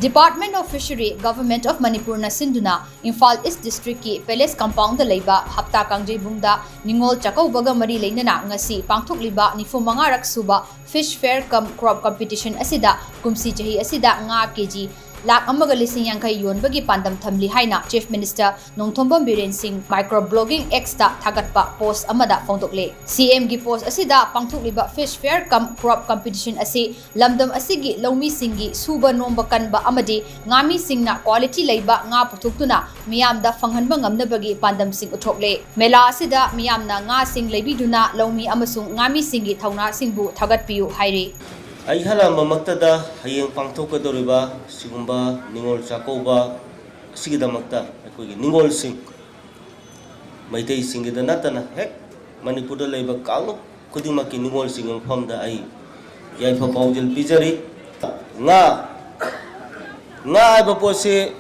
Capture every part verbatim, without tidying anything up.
Department of Fishery, Government of ꯃꯅꯤꯄꯨꯔꯅ ꯁꯤꯟꯗꯨꯅ ꯏꯝꯐꯥꯜ ꯏꯁ ꯗꯤꯁꯇ꯭ꯔꯤꯛꯀꯤ ꯄꯦꯂꯦꯁ ꯀꯝꯄꯥꯎꯟꯗ ꯂꯩꯕ ꯍꯞꯇꯥ ꯀꯥꯡꯖꯩꯕꯨꯡꯗ ꯅꯤꯉꯣꯜ ꯆꯥꯛꯀꯧꯕꯒ ꯃꯔꯤ ꯂꯩꯅꯅ ꯉꯁꯤ ꯄꯥꯡꯊꯣꯛꯂꯤꯕ ꯅꯤꯐꯨ ꯃꯉꯥꯔꯛ ꯁꯨꯕ Fish Fair cum Crop Competition ꯑꯁꯤꯗ ꯀꯨꯝꯁꯤ ꯆꯍꯤ ꯑꯁꯤꯗ ꯉꯥ ꯀꯦꯖꯤ ꯂꯥꯈ ꯑꯃꯒ ꯂꯤꯁꯤꯡ ꯌꯥꯡꯈꯩ ꯌꯣꯟꯕꯒꯤ ꯄꯥꯟꯗꯝ ꯊꯝꯂꯤ ꯍꯥꯏꯅ Chief Minister ꯅꯣꯡꯊꯣꯝꯕꯝ ꯕꯤꯔꯦꯟ ꯁꯤꯡ Micro Blogging X ꯇ ꯊꯥꯒꯠꯄ ꯄꯣꯁ ꯑꯃꯗ ꯐꯣꯡꯗꯣꯛꯂꯦ꯫ ꯁꯤ ꯑꯦꯝꯒꯤ ꯄꯣꯁ ꯑꯁꯤꯗ ꯄꯥꯡꯊꯣꯛꯂꯤꯕ Fish Fair cum Crop Competition ꯑꯁꯤ ꯂꯝꯗꯝ ꯑꯁꯤꯒꯤ ꯂꯧꯃꯤꯁꯤꯡꯒꯤ ꯁꯨꯕ ꯅꯣꯝꯕ ꯀꯟꯕ ꯑꯃꯗꯤ ꯉꯥꯃꯤꯁꯤꯡꯅ quality ꯂꯩꯕ ꯉꯥ ꯄꯨꯊꯣꯛꯇꯨꯅ ꯃꯤꯌꯥꯝꯗ ꯐꯪꯍꯟꯕ ꯉꯝꯅꯕꯒꯤ ꯄꯥꯟꯗꯝꯁꯤꯡ ꯎꯠꯊꯣꯛꯂꯦ꯫ ꯃꯦꯂꯥ ꯑꯁꯤꯗ ꯃꯤꯌꯥꯝꯅ ꯉꯥꯁꯤꯡ ꯂꯩꯕꯤꯗꯨꯅ ꯂꯧꯃꯤ ꯑꯃꯁꯨꯡ ꯉꯥꯃꯤꯁꯤꯡꯒꯤ ꯊꯧꯅꯥꯁꯤꯡꯕꯨ ꯊꯥꯒꯠꯄꯤꯌꯨ ꯍꯥꯏꯔꯤ꯫ ꯑꯩꯍꯜ ꯑꯃꯃꯛꯇꯗ ꯍꯌꯦꯡ ꯄꯥꯡꯊꯣꯛꯀꯗꯧꯔꯤꯕ ꯁꯤꯒꯨꯝꯕ ꯅꯤꯉꯣꯜ ꯆꯥꯛꯀꯧꯕ ꯑꯁꯤꯒꯤꯗꯃꯛꯇ ꯑꯩꯈꯣꯏꯒꯤ ꯅꯤꯉꯣꯜꯁꯤꯡ, ꯃꯩꯇꯩꯁꯤꯡꯒꯤꯗ ꯅꯠꯇꯅ ꯍꯦꯛ ꯃꯅꯤꯄꯨꯔꯗ ꯂꯩꯕ ꯀꯥꯡꯂꯨꯞ ꯈꯨꯗꯤꯡꯃꯛꯀꯤ ꯅꯤꯉꯣꯜꯁꯤꯡꯒꯤ ꯃꯐꯝꯗ ꯑꯩ ꯌꯥꯏꯐ ꯄꯥꯎꯖꯦꯜ ꯄꯤꯖꯔꯤ꯫ ꯉꯥ, ꯉꯥ ꯍꯥꯏꯕ ꯄꯣꯠꯁꯤ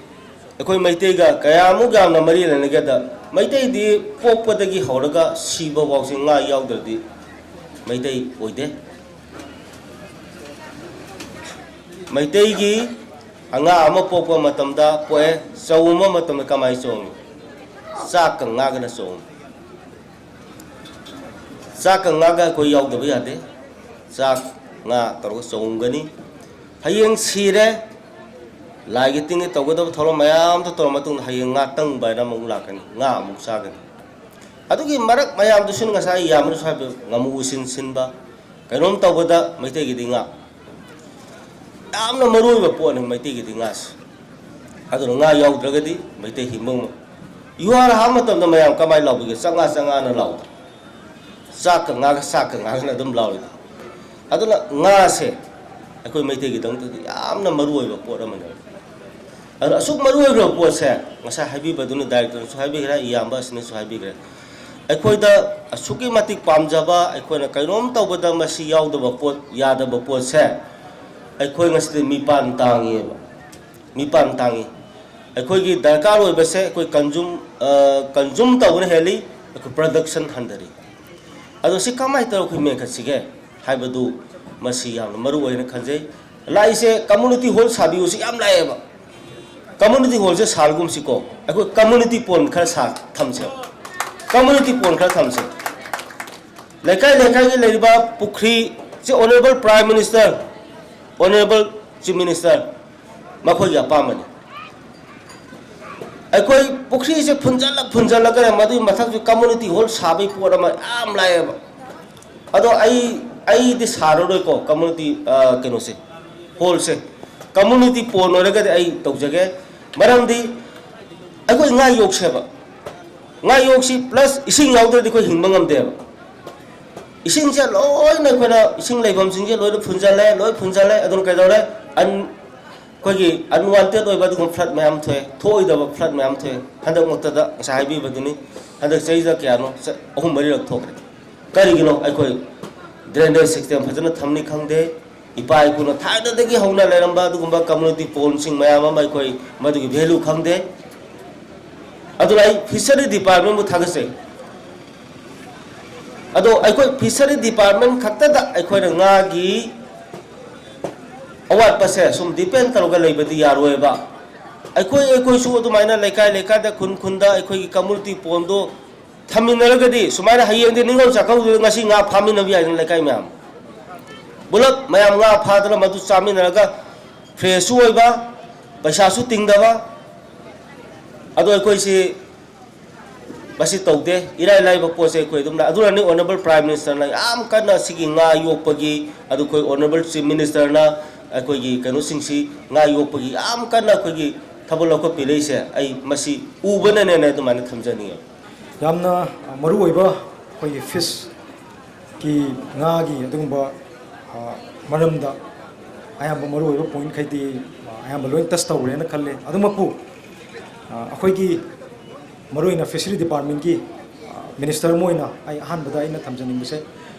ꯑꯩꯈꯣꯏ ꯃꯩꯇꯩꯒ ꯀꯌꯥꯃꯨꯛ ꯌꯥꯝꯅ ꯃꯔꯤ ꯂꯩꯅꯒꯦꯗ, ꯃꯩꯇꯩꯗꯤ ꯄꯣꯛꯄꯗꯒꯤ ꯍꯧꯔꯒ ꯁꯤꯕ ꯐꯥꯎꯁꯤ ꯉꯥ ꯌꯥꯎꯗ꯭ꯔꯗꯤ ꯃꯩꯇꯩ ꯑꯣꯏꯗꯦ꯫ ꯃꯩꯇꯩꯒꯤ ꯑꯉꯥꯡ ꯑꯃ ꯄꯣꯛꯄ ꯃꯇꯝꯗ ꯄꯣꯛꯑꯦ, ꯆꯧ ꯑꯃ ꯃꯇꯝꯗ ꯀꯃꯥꯏꯅ ꯆꯣꯡꯉꯤ? ꯆꯥꯛꯀ ꯉꯥꯒꯅ ꯆꯣꯡꯉꯤ꯫ ꯆꯥꯛꯀ ꯉꯥꯒ ꯑꯩꯈꯣꯏ ꯌꯥꯎꯗꯕ ꯌꯥꯗꯦ꯫ ꯆꯥꯛ, ꯉꯥ ꯇꯧꯔꯒ ꯆꯣꯡꯒꯅꯤ꯫ ꯍꯌꯦꯡ ꯁꯤꯔꯦ, ꯂꯥꯏꯒꯤ ꯇꯤꯟꯒꯤ ꯇꯧꯒꯗꯕ ꯊꯧꯔꯝ ꯃꯌꯥꯝꯗꯣ ꯇꯧꯔ ꯃꯇꯨꯡꯗ ꯍꯌꯦꯡ ꯉꯥ ꯇꯪꯕ ꯍꯥꯏꯅ ꯑꯃꯨꯛ ꯂꯥꯛꯀꯅꯤ, ꯉꯥ ꯑꯃꯨꯛ ꯆꯥꯒꯅꯤ꯫ ꯑꯗꯨꯒꯤ ꯃꯔꯛ ꯃꯌꯥꯝꯗꯨꯁꯨ ꯉꯁꯥꯏ ꯌꯥꯝꯅꯁꯨ ꯍꯥꯏꯕ ꯉꯥꯃꯨ ꯎꯁꯤꯟ ꯁꯤꯟꯕ, ꯀꯩꯅꯣꯝ ꯇꯧꯕꯗ ꯃꯩꯇꯩꯒꯤꯗꯤ ꯉꯥ ꯌꯥꯝꯅ ꯃꯔꯨ ꯑꯣꯏꯕ ꯄꯣꯠꯅꯤ, ꯃꯩꯇꯩꯒꯤꯗꯤ ꯉꯥꯁꯦ꯫ ꯑꯗꯨꯅ ꯉꯥ ꯌꯥꯎꯗ꯭ꯔꯒꯗꯤ ꯃꯩꯇꯩ ꯍꯤꯡꯕ ꯉꯝꯃꯣꯏ꯫ ꯌꯨꯍꯥꯔ ꯍꯥꯕ ꯃꯇꯝꯗ ꯃꯌꯥꯝ ꯀꯃꯥꯏꯅ ꯂꯥꯎꯕꯤꯒꯦ? ꯆꯥꯛꯉꯥ ꯆꯥꯛꯉꯥꯅ ꯂꯥꯎꯗ꯭ꯔꯣ? ꯆꯥꯛꯀ ꯉꯥꯒ, ꯆꯥꯛꯀ ꯉꯥꯒꯅ ꯑꯗꯨꯝ ꯂꯥꯎꯔꯤꯗꯣ꯫ ꯑꯗꯨꯅ ꯉꯥꯁꯦ ꯑꯩꯈꯣꯏ ꯃꯩꯇꯩꯒꯤꯗꯃꯛꯇꯗꯤ ꯌꯥꯝꯅ ꯃꯔꯨ ꯑꯣꯏꯕ ꯄꯣꯠ ꯑꯃꯅꯦꯕ꯫ ꯑꯗꯨꯅ ꯑꯁꯨꯛ ꯃꯔꯨ ꯑꯣꯏꯈ꯭ꯔꯕ ꯄꯣꯠꯁꯦ, ꯉꯁꯥꯏ ꯍꯥꯏꯕꯤꯕꯗꯨꯅ, ꯗꯥꯏꯔꯦꯛꯇꯔꯅꯁꯨ ꯍꯥꯏꯕꯤꯈ꯭ꯔꯦ, ꯏꯌꯥꯝꯕ ꯑꯁꯤꯅꯁꯨ ꯍꯥꯏꯕꯤꯈ꯭ꯔꯦ, ꯑꯩꯈꯣꯏꯗ ꯑꯁꯨꯛꯀꯤ ꯃꯇꯤꯛ ꯄꯥꯝꯖꯕ, ꯑꯩꯈꯣꯏꯅ ꯀꯩꯅꯣꯝ ꯇꯧꯕꯗ ꯃꯁꯤ ꯌꯥꯎꯗꯕ ꯄꯣꯠ, ꯌꯥꯗꯕ ꯄꯣꯠꯁꯦ ꯑꯩꯈꯣꯏ ꯉꯁꯤꯗꯤ ꯃꯤꯄꯥꯟ ꯇꯥꯡꯉꯦꯕ꯫ ꯃꯤꯄꯥꯟ ꯇꯥꯡꯉꯤ꯫ ꯑꯩꯈꯣꯏꯒꯤ ꯗꯔꯀꯥꯔ ꯑꯣꯏꯕꯁꯦ ꯑꯩꯈꯣꯏ ꯀꯟꯖꯨꯝ, ꯑ, ꯀꯟꯖꯨꯝ ꯇꯧꯕꯅ ꯍꯦꯜꯂꯤ, ꯑꯩꯈꯣꯏ ꯄ꯭ꯔꯗꯛꯁꯟ ꯍꯟꯊꯔꯤ꯫ ꯑꯗꯣ ꯁꯤ ꯀꯃꯥꯏꯅ ꯇꯧꯔꯒ ꯑꯩꯈꯣꯏ ꯃꯦꯟꯈꯠꯁꯤꯒꯦ ꯍꯥꯏꯕꯗꯨ ꯃꯁꯤ ꯌꯥꯝꯅ ꯃꯔꯨ ꯑꯣꯏꯅ ꯈꯟꯖꯩ꯫ ꯂꯥꯛꯏꯁꯦ ꯀꯝꯃꯨꯅꯤꯇꯤ ꯍꯣꯜ ꯁꯥꯕꯤꯌꯨꯁꯤ ꯌꯥꯝ ꯂꯥꯛꯑꯦꯕ꯫ ꯀꯝꯃꯨꯅꯤꯇꯤ ꯍꯣꯜꯁꯦ ꯁꯥꯔꯒꯨꯝꯁꯤꯀꯣ, ꯑꯩꯈꯣꯏ ꯀꯝꯃꯨꯅꯤꯇꯤ ꯄꯣꯟ ꯈꯔ ꯁꯥ ꯊꯝꯁꯦ꯫ ꯀꯝꯃꯨꯅꯤꯇꯤ ꯄꯣꯟ ꯈꯔ ꯊꯝꯁꯦ꯫ ꯂꯩꯀꯥꯏ ꯂꯩꯀꯥꯏꯒꯤ ꯂꯩꯔꯤꯕ ꯄꯨꯈ꯭ꯔꯤ, ꯁꯤ honourable prime minister, honourable chief minister, ꯃꯈꯣꯏꯒꯤ ꯑꯄꯥꯝꯕꯅꯤ꯫ ꯑꯩꯈꯣꯏ ꯄꯨꯈ꯭ꯔꯤꯁꯦ ꯐꯨꯟꯖꯜꯂ ꯐꯨꯟꯖꯜꯂꯒ ꯃꯗꯨꯒꯤ ꯃꯊꯛꯁꯨ ꯀꯝꯃꯨꯅꯤꯇꯤ ꯍꯣꯜ ꯁꯥꯕꯒꯤ ꯄꯣꯠ ꯑꯃ ꯌꯥꯝ ꯂꯥꯛꯑꯦꯕ꯫ ꯑꯗꯣ ꯑꯩ, ꯑꯩꯗꯤ ꯁꯥꯔꯔꯣꯏꯀꯣ ꯀꯝꯃꯨꯅꯤꯇꯤ, ꯑ, ꯀꯩꯅꯣꯁꯦ, ꯍꯣꯜꯁꯦ꯫ ꯀꯝꯃꯨꯅꯤꯇꯤ ꯄꯣꯟ ꯑꯣꯏꯔꯒꯗꯤ ꯑꯩ ꯇꯧꯖꯒꯦ꯫ ꯃꯔꯝꯗꯤ ꯑꯩꯈꯣꯏ ꯉꯥ ꯌꯣꯛꯁꯦꯕ꯫ ꯉꯥ ꯌꯣꯛꯁꯤ ꯄ꯭ꯂꯁ ꯏꯁꯤꯡ ꯌꯥꯎꯗ꯭ꯔꯗꯤ ꯑꯩꯈꯣꯏ ꯍꯤꯡꯕ ꯉꯝꯗꯦꯕ꯫ ꯏꯁꯤꯡꯁꯦ ꯂꯣꯏꯅ ꯑꯩꯈꯣꯏꯅ ꯏꯁꯤꯡ ꯂꯩꯐꯝꯁꯤꯡꯁꯦ ꯂꯣꯏꯅ ꯐꯨꯟꯖꯜꯂꯦ, ꯂꯣꯏ ꯐꯨꯟꯖꯜꯂꯦ꯫ ꯑꯗꯨꯅ ꯀꯩꯗꯧꯔꯦ? ꯑꯟ-, ꯑꯩꯈꯣꯏꯒꯤ ꯑꯟꯋꯥꯟꯇꯦꯠ ꯑꯣꯏꯕ ꯑꯗꯨꯒꯨꯝꯕ ꯐ꯭ꯂꯠ ꯃꯌꯥꯝ ꯊꯣꯛꯑꯦ, ꯊꯣꯛꯑꯣꯏꯗꯕ ꯐ꯭ꯂꯠ ꯃꯌꯥꯝ ꯊꯣꯛꯑꯦ꯫ ꯍꯟꯗꯛꯃꯛꯇꯗ ꯉꯁꯥꯏ ꯍꯥꯏꯕꯤꯕꯗꯨꯅꯤ, ꯍꯟꯗꯛ ꯆꯍꯤꯗ ꯀꯌꯥꯅꯣ? ꯆ-, ꯑꯍꯨꯝ ꯃꯔꯤꯔꯛ ꯊꯣꯛꯈ꯭ꯔꯦ꯫ ꯀꯔꯤꯒꯤꯅꯣ? ꯑꯩꯈꯣꯏ ꯗ꯭ꯔꯦꯅꯦꯖ ꯁꯤꯁꯇꯦꯝ ꯐꯖꯅ ꯊꯝꯅꯤ ꯈꯪꯗꯦ, ꯏꯄꯥ ꯏꯄꯨꯅ ꯊꯥꯏꯅꯗꯒꯤ ꯍꯧꯅ ꯂꯩꯔꯝꯕ ꯑꯗꯨꯒꯨꯝꯕ ꯀꯝꯃꯨꯅꯤꯇꯤ ꯄꯣꯟꯁꯤꯡ ꯃꯌꯥꯝ ꯑꯃ ꯑꯩꯈꯣꯏ ꯃꯗꯨꯒꯤ ꯚꯦꯂꯨ ꯈꯪꯗꯦ꯫ ꯑꯗꯨꯅ ꯑꯩ ꯐꯤꯁꯔꯤ ꯗꯤꯄꯥꯔꯠꯃꯦꯟꯕꯨ ꯊꯥꯒꯠꯆꯩ꯫ ꯑꯗꯣ ꯑꯩꯈꯣꯏ ꯐꯤꯁꯔꯤ ꯗꯤꯄꯥꯔꯠꯃꯦꯟ ꯈꯛꯇꯗ ꯑꯩꯈꯣꯏꯅ ꯉꯥꯒꯤ ꯑꯋꯥꯠꯄꯁꯦ ꯁꯨꯝ ꯗꯤꯄꯦꯟ ꯇꯧꯔꯒ ꯂꯩꯕꯗꯤ ꯌꯥꯔꯣꯏꯕ꯫ ꯑꯩꯈꯣꯏ, ꯑꯩꯈꯣꯏꯁꯨ ꯑꯗꯨꯃꯥꯏꯅ ꯂꯩꯀꯥꯏ ꯂꯩꯀꯥꯏꯗ, ꯈꯨꯟ ꯈꯨꯟꯗ ꯑꯩꯈꯣꯏꯒꯤ ꯀꯝꯃꯨꯅꯤꯇꯤ ꯄꯣꯟꯗꯣ ꯊꯝꯃꯤꯟꯅꯔꯒꯗꯤ, ꯁꯨꯃꯥꯏꯅ ꯍꯌꯦꯡꯗꯤ ꯅꯤꯉꯣꯜ ꯆꯥꯛꯀꯧꯕꯗꯨꯗ ꯉꯁꯤ ꯉꯥ ꯐꯥꯃꯤꯟꯅꯕ ꯌꯥꯏꯗꯅ, ꯂꯩꯀꯥꯏ ꯃꯌꯥꯝ ꯄꯨꯂꯞ ꯃꯌꯥꯝ ꯉꯥ ꯐꯥꯗꯅ ꯃꯗꯨ ꯆꯥꯃꯤꯟꯅꯔꯒ ꯐ꯭ꯔꯦꯁꯁꯨ ꯑꯣꯏꯕ, ꯄꯩꯁꯥꯁꯨ ꯇꯤꯡꯗꯕ꯫ ꯑꯗꯣ ꯑꯩꯈꯣꯏꯁꯤ ꯃꯁꯤ ꯇꯧꯗꯦ, ꯏꯔꯥꯏ ꯂꯥꯏꯕ ꯄꯣꯠꯁꯦ ꯑꯩꯈꯣꯏ ꯑꯗꯨꯝ ꯂꯥꯛ-, ꯑꯗꯨꯅꯅꯤ ꯑꯣꯅꯔꯦꯕꯜ ꯄ꯭ꯔꯥꯏꯝ ꯃꯤꯅꯤꯁꯇꯔꯅ ꯌꯥꯝ ꯀꯟꯅ ꯁꯤꯒꯤ ꯉꯥ ꯌꯣꯛꯄꯒꯤ, ꯑꯗꯨ ꯑꯩꯈꯣꯏ ꯑꯣꯅꯔꯦꯕꯜ ꯆꯤꯐ ꯃꯤꯅꯤꯁꯇꯔꯅ ꯑꯩꯈꯣꯏꯒꯤ ꯀꯩꯅꯣꯁꯤꯡꯁꯤ ꯉꯥ ꯌꯣꯛꯄꯒꯤ ꯌꯥꯝ ꯀꯟꯅ ꯑꯩꯈꯣꯏꯒꯤ ꯊꯕꯛ ꯂꯧꯈꯠꯄꯤꯔꯛꯏꯁꯦ꯫ ꯑꯩ ꯃꯁꯤ ꯎꯕꯅꯅꯦꯅ ꯑꯗꯨꯃꯥꯏꯅ ꯊꯝꯖꯅꯤꯡꯉꯦ꯫ ꯌꯥꯝꯅ ꯃꯔꯨ ꯑꯣꯏꯕ ꯑꯩꯈꯣꯏꯒꯤ ꯐꯤꯁꯀꯤ, ꯉꯥꯒꯤ ꯑꯗꯨꯒꯨꯝꯕ, ꯑ, ꯃꯔꯝꯗ ꯑꯌꯥꯝꯕ ꯃꯔꯨ ꯑꯣꯏꯕ ꯄꯣꯏꯟꯠꯈꯩꯗꯤ, ꯑ, ꯑꯌꯥꯝꯕ ꯂꯣꯏ ꯇꯁ ꯇꯧꯈ꯭ꯔꯦꯅ ꯈꯜꯂꯦ꯫ ꯑꯗꯨꯃꯛꯄꯨ, ꯑ, ꯑꯩꯈꯣꯏꯒꯤ ꯃꯔꯨꯑꯣꯏꯅ ꯐꯤꯁꯔꯤ ꯗꯤꯄꯥꯔꯠꯃꯦꯟꯒꯤ, ꯑ, ꯃꯤꯅꯤꯁꯇꯔ ꯑꯃ ꯑꯣꯏꯅ ꯑꯩ ꯑꯍꯥꯟꯕꯗ ꯑꯩꯅ ꯊꯝꯖꯅꯤꯡꯕꯁꯦ,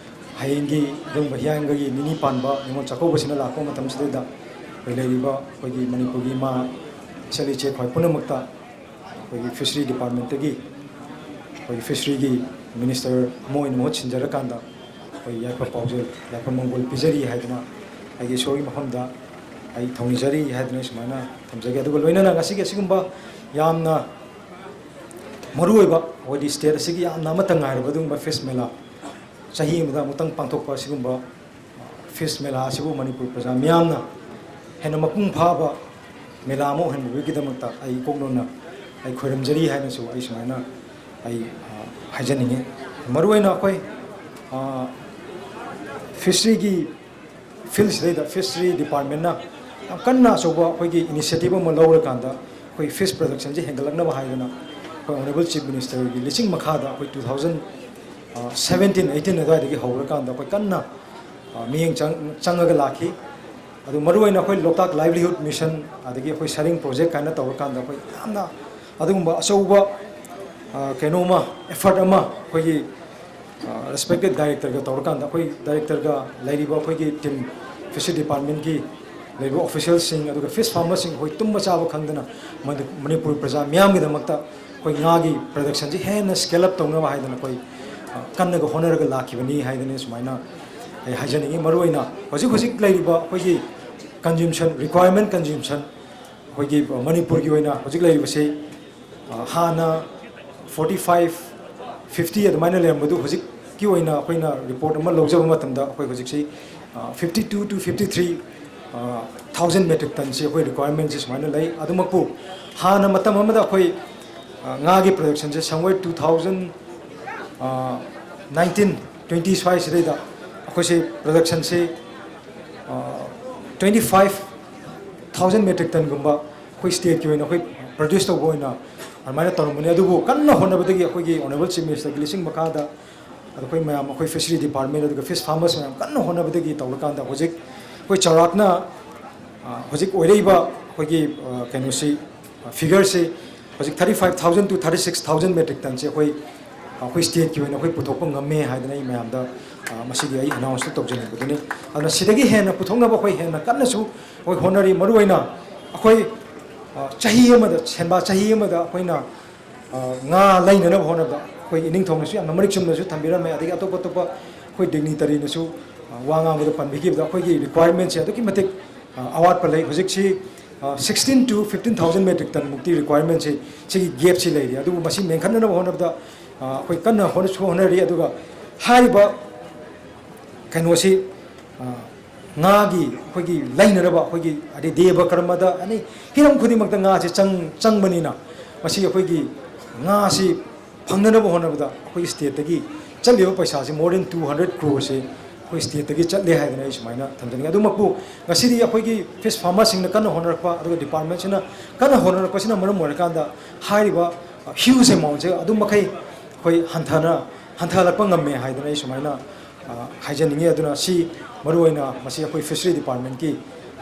ꯍꯌꯦꯡꯒꯤ ꯑꯗꯨꯒꯨꯝꯕ ꯍꯤꯌꯥꯡꯒꯩꯒꯤ ꯅꯤꯅꯤ ꯄꯥꯟꯕ ꯅꯤꯉꯣꯜ ꯆꯥꯛꯀꯧꯕꯁꯤꯅ ꯂꯥꯛꯄ ꯃꯇꯝꯁꯤꯗꯩꯗ ꯑꯩꯈꯣꯏ ꯂꯩꯔꯤꯕ ꯑꯩꯈꯣꯏꯒꯤ ꯃꯅꯤꯄꯨꯔꯒꯤ ꯏꯃꯥ, ꯏꯆꯜ ꯏꯆꯦ ꯈ꯭ꯋꯥꯏ ꯄꯨꯝꯅꯃꯛꯇ ꯑꯩꯈꯣꯏꯒꯤ ꯐꯤꯁꯔꯤ ꯗꯤꯄꯥꯔꯠꯃꯦꯟꯠꯇꯒꯤ ꯑꯩꯈꯣꯏꯒꯤ ꯐꯤꯁꯔꯤꯒꯤ ꯃꯤꯅꯤꯁꯇꯔ ꯑꯃ ꯑꯣꯏꯅ ꯃꯍꯨꯠ ꯁꯤꯟꯖꯔꯀꯥꯟꯗ ꯑꯩꯈꯣꯏ ꯌꯥꯏꯐ ꯄꯥꯎꯖꯦꯜ, ꯌꯥꯏꯐ ꯃꯪꯒꯣꯜ ꯄꯤꯖꯔꯤ ꯍꯥꯏꯗꯅ ꯑꯩꯒꯤ ꯏꯁꯣꯔꯒꯤ ꯃꯐꯝꯗ ꯑꯩ ꯊꯧꯅꯤꯖꯔꯤ ꯍꯥꯏꯗꯨꯅ ꯑꯩ ꯁꯨꯃꯥꯏꯅ ꯊꯝꯖꯒꯦ꯫ ꯑꯗꯨꯒ ꯂꯣꯏꯅꯅ ꯉꯁꯤꯒꯤ ꯑꯁꯤꯒꯨꯝꯕ ꯌꯥꯝꯅ ꯃꯔꯨꯑꯣꯏꯕ, ꯑꯩꯈꯣꯏꯗꯤ state ꯑꯁꯤꯒꯤ ꯌꯥꯝꯅ ꯑꯃꯠꯇ ꯉꯥꯏꯔꯕ ꯑꯗꯨꯒꯨꯝꯕ ꯐꯤꯁ ꯃꯦꯂꯥ, ꯆꯍꯤ ꯑꯃꯗ ꯑꯃꯨꯛꯇꯪ ꯄꯥꯡꯊꯣꯛꯄ ꯑꯁꯤꯒꯨꯝꯕ ꯐꯤꯁ ꯃꯦꯂꯥ ꯑꯁꯤꯕꯨ ꯃꯅꯤꯄꯨꯔ ꯄ꯭ꯔꯖꯥ ꯃꯤꯌꯥꯝꯅ ꯍꯦꯟꯅ ꯃꯄꯨꯡ ꯐꯥꯕ ꯃꯦꯂꯥ ꯑꯃ ꯑꯣꯏꯍꯟꯕꯤꯕꯒꯤꯗꯃꯛꯇ ꯑꯩ ꯏꯀꯣꯛꯅꯣꯟꯅ ꯑꯩ ꯈꯣꯏꯔꯝꯖꯔꯤ ꯍꯥꯏꯅꯁꯨ ꯑꯩ ꯁꯨꯃꯥꯏꯅ ꯑꯩ, ꯑ, ꯍꯥꯏꯖꯅꯤꯡꯉꯤ꯫ ꯃꯔꯨꯑꯣꯏꯅ ꯑꯩꯈꯣꯏ, ꯑ, ꯐꯤꯁꯔꯤꯒꯤ ꯐꯤꯜꯁꯤꯗꯩꯗ ꯐꯤꯁꯔꯤ ꯗꯤꯄꯥꯔꯠꯃꯦꯟꯅ ꯌꯥꯝ ꯀꯟꯅ ꯑꯆꯧꯕ ꯑꯩꯈꯣꯏꯒꯤ initiative ꯑꯃ ꯂꯧꯔꯀꯥꯟꯗ ꯑꯩꯈꯣꯏ ꯐꯤꯁ ꯄ꯭ꯔꯗꯛꯁꯟꯁꯦ ꯍꯦꯟꯒꯠꯂꯛꯅꯕ ꯍꯥꯏꯗꯅ ꯑꯩꯈꯣꯏ ꯑꯣꯅꯔꯦꯕꯜ ꯆꯤꯐ ꯃꯤꯅꯤꯁꯇꯔꯒꯤ ꯂꯤꯆꯤꯡ ꯃꯈꯥꯗ ꯑꯩꯈꯣꯏ two thousand seventeen eighteen ꯑꯗꯨꯋꯥꯏꯗꯒꯤ ꯍꯧꯔꯀꯥꯟꯗ ꯑꯩꯈꯣꯏ ꯀꯟꯅ, ꯑ, ꯃꯤꯠꯌꯦꯡ ꯆꯪ-, ꯆꯪꯉꯒ ꯂꯥꯛꯈꯤ꯫ ꯑꯗꯨ ꯃꯔꯨꯑꯣꯏꯅ ꯑꯩꯈꯣꯏ ꯂꯣꯛꯇꯥꯛ livelihood mission, ꯑꯗꯒꯤ ꯑꯩꯈꯣꯏ ꯁꯔꯤꯡ project ꯀꯥꯏꯅ ꯇꯧꯔꯀꯥꯟꯗ ꯑꯩꯈꯣꯏ ꯌꯥꯝꯅ ꯑꯗꯨꯒꯨꯝꯕ ꯑꯆꯧꯕ, ꯑ, ꯀꯩꯅꯣꯝꯃ, effort ꯑꯃ ꯑꯩꯈꯣꯏꯒꯤ, ꯑ, respected directorꯒ ꯇꯧꯔꯀꯥꯟꯗ, ꯑꯩꯈꯣꯏ directorꯒ ꯂꯩꯔꯤꯕ ꯑꯩꯈꯣꯏꯒꯤ team, fishery departmentꯀꯤ ꯂꯩꯔꯤꯕ officialꯁꯤꯡ, ꯑꯗꯨꯒ fish farmerꯁꯤꯡ, ꯑꯩꯈꯣꯏ ꯇꯨꯝꯕ ꯆꯥꯕ ꯈꯪꯗꯅ ꯃꯅꯤ-, ꯃꯅꯤꯄꯨꯔ ꯄ꯭ꯔꯖꯥ ꯃꯤꯌꯥꯝꯒꯤꯗꯃꯛꯇ ꯑꯩꯈꯣꯏ ꯉꯥꯒꯤ productionꯁꯤ ꯍꯦꯟꯅ scale up ꯇꯧꯅꯕ ꯍꯥꯏꯗꯅ ꯑꯩꯈꯣꯏ, ꯑ, ꯀꯟꯅꯒ ꯍꯣꯠꯅꯔꯒ ꯂꯥꯛꯈꯤꯕꯅꯤ ꯍꯥꯏꯗꯅ ꯁꯨꯃꯥꯏꯅ ꯑꯩ ꯍꯥꯏꯖꯅꯤꯡꯉꯤ꯫ ꯃꯔꯨꯑꯣꯏꯅ ꯍꯧꯖꯤꯛ ꯍꯧꯖꯤꯛ ꯂꯩꯔꯤꯕ ꯑꯩꯈꯣꯏꯒꯤ consumption, requirement consumption, ꯑꯩꯈꯣꯏꯒꯤ ꯃꯅꯤꯄꯨꯔꯒꯤ ꯑꯣꯏꯅ ꯍꯧꯖꯤꯛ ꯂꯩꯔꯤꯕꯁꯤ, ꯑ, ꯍꯥꯟꯅ forty five, fifty ꯑꯗꯨꯃꯥꯏꯅ ꯂꯩꯔꯝꯕꯗꯨ ꯍꯧꯖꯤꯛꯀꯤ ꯑꯣꯏꯅ ꯑꯩꯈꯣꯏꯅ report ꯑꯃ ꯂꯧꯖꯕ ꯃꯇꯝꯗ ꯑꯩꯈꯣꯏ ꯍꯧꯖꯤꯛꯁꯤ, ꯑ, fifty two to fifty three, ꯑ, thousand metric tonꯁꯤ ꯑꯩꯈꯣꯏ requirementꯁꯤ ꯁꯨꯃꯥꯏꯅ ꯂꯩ꯫ ꯑꯗꯨꯃꯛꯄꯨ ꯍꯥꯟꯅ ꯃꯇꯝ ꯑꯃꯗ ꯑꯩꯈꯣꯏ, ꯑ, ꯉꯥꯒꯤ productionꯁꯦ somewhere two thousand, ꯑ, nineteen twenty ꯁ꯭ꯋꯥꯏꯁꯤꯗꯩꯗ ꯑꯩꯈꯣꯏꯁꯦ productionꯁꯦ, ꯑ, twenty five thousand metric tonꯒꯨꯝꯕ ꯑꯩꯈꯣꯏ stateꯀꯤ ꯑꯣꯏꯅ ꯑꯩꯈꯣꯏ produce ꯇꯧꯕ ꯑꯣꯏꯅ ꯑꯗꯨꯃꯥꯏꯅ ꯇꯧꯔꯝꯕꯅꯤ꯫ ꯑꯗꯨꯕꯨ ꯀꯟꯅ ꯍꯣꯠꯅꯕꯗꯒꯤ ꯑꯩꯈꯣꯏꯒꯤ ꯑꯣꯅꯔꯦꯕꯜ ꯆꯤꯐ ꯃꯤꯅꯤꯁꯇꯔꯒꯤ ꯂꯤꯆꯤꯡ ꯃꯈꯥꯗ ꯑꯗꯣ ꯑꯩꯈꯣꯏ ꯃꯌꯥꯝ, ꯑꯩꯈꯣꯏ fishery department ꯑꯗꯨꯒ fish farmers ꯃꯌꯥꯝ ꯀꯟꯅ ꯍꯣꯠꯅꯕꯗꯒꯤ ꯇꯧꯔꯀꯥꯟꯗ ꯍꯧꯖꯤꯛ ꯑꯩꯈꯣꯏ ꯆꯥꯎꯔꯥꯛꯅ, ꯑ, ꯍꯧꯖꯤꯛ ꯑꯣꯏꯔꯛꯏꯕ ꯑꯩꯈꯣꯏꯒꯤ, ꯑ, ꯀꯩꯅꯣꯁꯤ, ꯑ, figureꯁꯤ ꯍꯧꯖꯤꯛ thirty five thousand to thirty six thousand metric tonꯁꯤ ꯑꯩꯈꯣꯏ, ꯑꯩꯈꯣꯏ stateꯀꯤ ꯑꯣꯏꯅ ꯑꯩꯈꯣꯏ ꯄꯨꯊꯣꯛꯄ ꯉꯝꯃꯦ ꯍꯥꯏꯗꯅ ꯑꯩ ꯃꯌꯥꯝꯗ, ꯑ, ꯃꯁꯤꯒꯤ ꯑꯩ announce ꯇꯧꯖꯅꯤꯡꯕꯗꯨꯅꯤ꯫ ꯑꯗꯨꯅ ꯁꯤꯗꯒꯤ ꯍꯦꯟꯅ ꯄꯨꯊꯣꯛꯅꯕ ꯑꯩꯈꯣꯏ ꯍꯦꯟꯅ ꯀꯟꯅꯁꯨ ꯑꯩꯈꯣꯏ ꯍꯣꯠꯅꯔꯤ꯫ ꯃꯔꯨꯑꯣꯏꯅ ꯑꯩꯈꯣꯏ, ꯑ, ꯆꯍꯤ ꯑꯃꯗ, ꯁꯦꯟꯕꯥ ꯆꯍꯤ ꯑꯃꯗ ꯑꯩꯈꯣꯏꯅ, ꯑ, ꯉꯥ ꯂꯩꯅꯅꯕ ꯍꯣꯠꯅꯕꯗ ꯑꯩꯈꯣꯏ ꯏꯅꯤꯡꯊꯧꯅꯁꯨ ꯌꯥꯝꯅ ꯃꯔꯤꯛ ꯆꯨꯝꯅꯁꯨ ꯊꯝꯕꯤꯔꯝꯃꯦ, ꯑꯗꯒꯤ ꯑꯇꯣꯞ ꯑꯇꯣꯞꯄ ꯑꯩꯈꯣꯏ dignitaryꯅꯁꯨ, ꯋꯥ ꯉꯥꯡꯕꯗ ꯄꯟꯕꯤꯈꯤꯕꯗ ꯑꯩꯈꯣꯏꯒꯤ requirement ꯁꯦ ꯑꯗꯨꯛꯀꯤ ꯃꯇꯤꯛ, ꯑ, ꯑꯋꯥꯠꯄ ꯂꯩ꯫ ꯍꯧꯖꯤꯛꯁꯤ, ꯑ, sixteen to fifteen thousand metric ton ꯃꯨꯛꯇꯤ requirement ꯁꯤ, ꯁꯤꯒꯤ gap ꯁꯤ ꯂꯩꯔꯤ꯫ ꯑꯗꯨꯕꯨ ꯃꯁꯤ ꯃꯦꯟꯈꯠꯅꯅꯕ ꯍꯣꯠꯅꯕꯗ, ꯑ, ꯑꯩꯈꯣꯏ ꯀꯟꯅ ꯍꯣꯠꯅꯁꯨ ꯍꯣꯠꯅꯔꯤ꯫ ꯑꯗꯨꯒ ꯍꯥꯏꯔꯤꯕ ꯀꯩꯅꯣꯁꯤ, ꯑ, ꯉꯥꯒꯤ ꯑꯩꯈꯣꯏꯒꯤ ꯂꯩꯅꯅꯕ ꯑꯩꯈꯣꯏꯒꯤ ꯍꯥꯏꯗꯤ ꯗꯦꯕ ꯀꯔꯃꯗ ꯑꯦꯅꯤ ꯍꯤꯔꯝ ꯈꯨꯗꯤꯡꯃꯛꯇ ꯉꯥꯁꯦ ꯆꯪ-, ꯆꯪꯕꯅꯤꯅ ꯃꯁꯤ ꯑꯩꯈꯣꯏꯒꯤ ꯉꯥꯁꯤ ꯐꯪꯅꯅꯕ ꯍꯣꯠꯅꯕꯗ ꯑꯩꯈꯣꯏꯒꯤ state ꯇꯒꯤ ꯆꯠꯂꯤꯕ ꯄꯩꯁꯥꯁꯤ more than two hundred crore ꯁꯤ ꯑꯩꯈꯣꯏ state ꯇꯒꯤ ꯆꯠꯂꯦ ꯍꯥꯏꯗꯅ ꯑꯩ ꯁꯨꯃꯥꯏꯅ ꯊꯝꯖꯅꯤꯡꯉꯤ꯫ ꯑꯗꯨꯃꯛꯄꯨ ꯉꯁꯤꯗꯤ ꯑꯩꯈꯣꯏꯒꯤ fish farmer ꯁꯤꯡꯅ ꯀꯟꯅ ꯍꯣꯠꯅꯔꯛꯄ, ꯑꯗꯨꯒ department ꯁꯤꯅ ꯀꯟꯅ ꯍꯣꯠꯅꯔꯛꯄꯁꯤꯅ ꯃꯔꯝ ꯑꯣꯏꯔꯀꯥꯟꯗ ꯍꯥꯏꯔꯤꯕ, ꯑ, huge amount ꯁꯦ ꯑꯗꯨꯝ ꯃꯈꯩ ꯑꯩꯈꯣꯏ ꯍꯟꯊꯅ, ꯍꯟꯊꯍꯜꯂꯛꯄ ꯉꯝꯃꯦ ꯍꯥꯏꯗꯅ ꯑꯩ ꯁꯨꯃꯥꯏꯅ, ꯑ, ꯍꯥꯏꯖꯅꯤꯡꯉꯤ꯫ ꯑꯗꯨꯅ ꯁꯤ ꯃꯔꯨꯑꯣꯏꯅ ꯃꯁꯤ ꯑꯩꯈꯣꯏ fishery department ꯀꯤ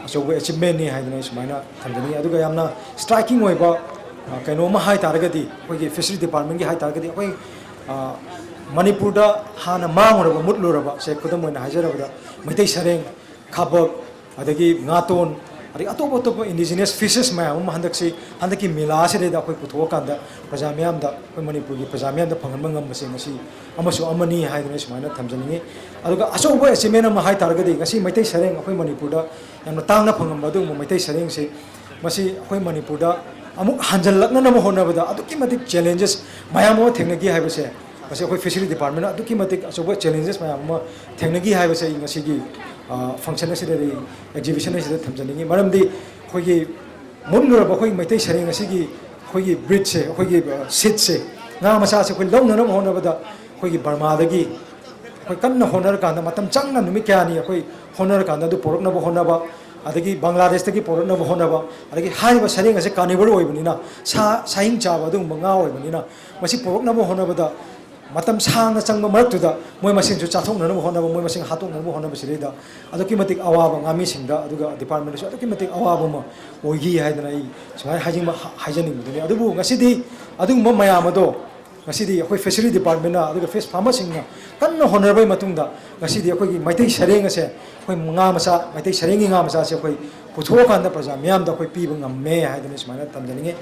ꯑꯆꯧꯕ achievement ꯅꯤ ꯍꯥꯏꯗꯅ ꯑꯩ ꯁꯨꯃꯥꯏꯅ ꯊꯝꯖꯅꯤꯡꯉꯤ꯫ ꯑꯗꯨꯒ ꯌꯥꯝꯅ striking ꯑꯣꯏꯕ, ꯑ, ꯀꯩꯅꯣ ꯑꯃ ꯍꯥꯏ ꯇꯥꯔꯒꯗꯤ, ꯑꯩꯈꯣꯏꯒꯤ fishery department ꯀꯤ ꯍꯥꯏ ꯇꯥꯔꯒꯗꯤ, ꯑꯩꯈꯣꯏ, ꯑ, ꯃꯅꯤꯄꯨꯔꯗ ꯍꯥꯟꯅ ꯃꯥꯡꯉꯨꯔꯕ, ꯃꯨꯠꯂꯨꯔꯕ, ꯁꯦ ꯈꯨꯗꯝ ꯑꯣꯏꯅ ꯍꯥꯏꯖꯔꯕꯗ ꯃꯩꯇꯩ ꯁꯔꯦꯡ, ꯈꯥꯕꯛ, ꯑꯗꯒꯤ ꯉꯥꯇꯣꯟ, ꯑꯗꯒꯤ ꯑꯇꯣꯞ ꯑꯇꯣꯞꯄ indigenous fishes ꯃꯌꯥꯝ ꯑꯃ ꯍꯟꯗꯛꯁꯤ, ꯍꯟꯗꯛꯀꯤ ꯃꯦꯂꯥ ꯑꯁꯤꯗꯩꯗ ꯑꯩꯈꯣꯏ ꯄꯨꯊꯣꯛꯑꯀꯥꯟꯗ ꯄ꯭ꯔꯖꯥ ꯃꯤꯌꯥꯝꯗ, ꯑꯩꯈꯣꯏ ꯃꯅꯤꯄꯨꯔꯒꯤ ꯄ꯭ꯔꯖꯥ ꯃꯤꯌꯥꯝꯗ ꯐꯪꯍꯟꯕ ꯉꯝꯕꯁꯦ ꯉꯁꯤ ꯑꯃꯁꯨ ꯑꯃꯅꯤ ꯍꯥꯏꯗꯅ ꯁꯨꯃꯥꯏꯅ ꯊꯝꯖꯅꯤꯡꯉꯤ꯫ ꯑꯗꯨꯒ ꯑꯆꯧꯕ achievement ꯑꯃ ꯍꯥꯏ ꯇꯥꯔꯒꯗꯤ ꯉꯁꯤ ꯃꯩꯇꯩ ꯁꯔꯦꯡ ꯑꯩꯈꯣꯏ ꯃꯅꯤꯄꯨꯔꯗ ꯌꯥꯝꯅ ꯇꯥꯡꯅ ꯐꯪꯉꯝꯕ ꯑꯗꯨꯒꯨꯝꯕ ꯃꯩꯇꯩ ꯁꯔꯦꯡꯁꯤ ꯃꯁꯤ ꯑꯩꯈꯣꯏ ꯃꯅꯤꯄꯨꯔꯗ ꯑꯃꯨꯛ ꯍꯟꯖꯜꯂꯛꯅꯅꯕ ꯍꯣꯠꯅꯕꯗ ꯑꯗꯨꯛꯀꯤ ꯃꯇꯤꯛ challenges ꯃꯌꯥꯝ ꯑꯃ ꯊꯦꯡꯅꯈꯤ ꯍꯥꯏꯕꯁꯦ ꯃꯁꯤ ꯑꯩꯈꯣꯏ fishery department ꯅ ꯑꯗꯨꯛꯀꯤ ꯃꯇꯤꯛ ꯑꯆꯧꯕ challenges ꯃꯌꯥꯝ ꯑꯃ ꯊꯦꯡꯅꯈꯤ ꯍꯥꯏꯕꯁꯦ ꯑꯩ ꯉꯁꯤꯒꯤ, ꯑ, function ꯑꯁꯤꯗꯗꯤ, exhibition ꯑꯁꯤꯗ ꯊꯝꯖꯅꯤꯡꯉꯤ꯫ ꯃꯔꯝꯗꯤ ꯑꯩꯈꯣꯏꯒꯤ ꯃꯨꯠꯂꯨꯔꯕ ꯑꯩꯈꯣꯏꯒꯤ ꯃꯩꯇꯩ ꯁꯔꯦꯡ ꯑꯁꯤꯒꯤ ꯑꯩꯈꯣꯏꯒꯤ breed ꯁꯦ, ꯑꯩꯈꯣꯏꯒꯤ, ꯑ, seed ꯁꯦ, ꯉꯥ ꯃꯆꯥꯁꯦ ꯑꯩꯈꯣꯏ ꯂꯧꯅꯅꯕ ꯍꯣꯠꯅꯕꯗ ꯑꯩꯈꯣꯏꯒꯤ ꯕꯔꯃꯥꯗꯒꯤ ꯑꯩꯈꯣꯏ ꯀꯟꯅ ꯍꯣꯠꯅꯔꯀꯥꯟꯗ, ꯃꯇꯝ ꯆꯪꯅ ꯅꯨꯃꯤꯠ ꯀꯌꯥꯅꯤ ꯑꯩꯈꯣꯏ ꯍꯣꯠꯅꯔꯀꯥꯟꯗ ꯑꯗꯨ ꯄꯨꯔꯛꯅꯕ ꯍꯣꯠꯅꯕ, ꯑꯗꯒꯤ ꯕꯪꯒ꯭ꯂꯥꯗꯦꯁꯇꯒꯤ ꯄꯨꯔꯛꯅꯕ ꯍꯣꯠꯅꯕ, ꯑꯗꯒꯤ ꯍꯥꯏꯔꯤꯕ ꯁꯔꯦꯡ ꯑꯁꯦ carnivore ꯑꯣꯏꯕꯅꯤꯅ, ꯁꯥ, ꯁꯥꯍꯤꯡ ꯆꯥꯕ ꯑꯗꯨꯒꯨꯝꯕ ꯉꯥ ꯑꯣꯏꯕꯅꯤꯅ, ꯃꯁꯤ ꯄꯨꯔꯛꯅꯕ ꯍꯣꯠꯅꯕꯗ ꯃꯇꯝ ꯁꯥꯡꯅ ꯆꯪꯕ ꯃꯔꯛꯇꯨꯗ ꯃꯣꯏ ꯃꯁꯦꯟꯁꯨ ꯆꯥꯊꯣꯛꯅꯅꯕ ꯍꯣꯠꯅꯕ, ꯃꯣꯏ ꯃꯁꯦꯟ ꯍꯥꯠꯇꯣꯛꯅꯅꯕ ꯍꯣꯠꯅꯕꯁꯤꯗꯩꯗ ꯑꯗꯨꯛꯀꯤ ꯃꯇꯤꯛ ꯑꯋꯥꯕ ꯉꯥꯃꯤꯁꯤꯡꯗ, ꯑꯗꯨꯒ department ꯗꯁꯨ ꯑꯗꯨꯛꯀꯤ ꯃꯇꯤꯛ ꯑꯋꯥꯕ ꯑꯃ ꯑꯣꯏꯈꯤ ꯍꯥꯏꯗꯅ ꯑꯩ ꯁꯨꯃꯥꯏꯅ ꯍꯥꯏꯖꯅꯤꯡꯕ, ꯍꯥꯏꯖꯅꯤꯡꯕꯗꯨꯅꯤ꯫ ꯑꯗꯨꯕꯨ ꯉꯁꯤꯗꯤ ꯑꯗꯨꯒꯨꯝꯕ ꯃꯌꯥꯝ ꯑꯗꯣ ꯉꯁꯤꯗꯤ ꯑꯩꯈꯣꯏ fishery department ꯅ ꯑꯗꯨꯒ fish farmer ꯁꯤꯡꯅ ꯀꯟꯅ ꯍꯣꯠꯅꯔꯕꯒꯤ ꯃꯇꯨꯡꯗ ꯉꯁꯤꯗꯤ ꯑꯩꯈꯣꯏꯒꯤ ꯃꯩꯇꯩ ꯁꯔꯦꯡ ꯑꯁꯦ, ꯑꯩꯈꯣꯏ ꯉꯥ ꯃꯆꯥ, ꯃꯩꯇꯩ ꯁꯔꯦꯡꯒꯤ ꯉꯥ ꯃꯆꯥꯁꯦ ꯑꯩꯈꯣꯏ ꯄꯨꯊꯣꯛꯑꯀꯥꯟꯗ ꯄ꯭ꯔꯖꯥ ꯃꯤꯌꯥꯝꯗ ꯑꯩꯈꯣꯏ ꯄꯤꯕ ꯉꯝꯃꯦ ꯍꯥꯏꯗꯅ ꯁꯨꯃꯥꯏꯅ ꯊꯝꯖꯅꯤꯡꯉꯤ꯫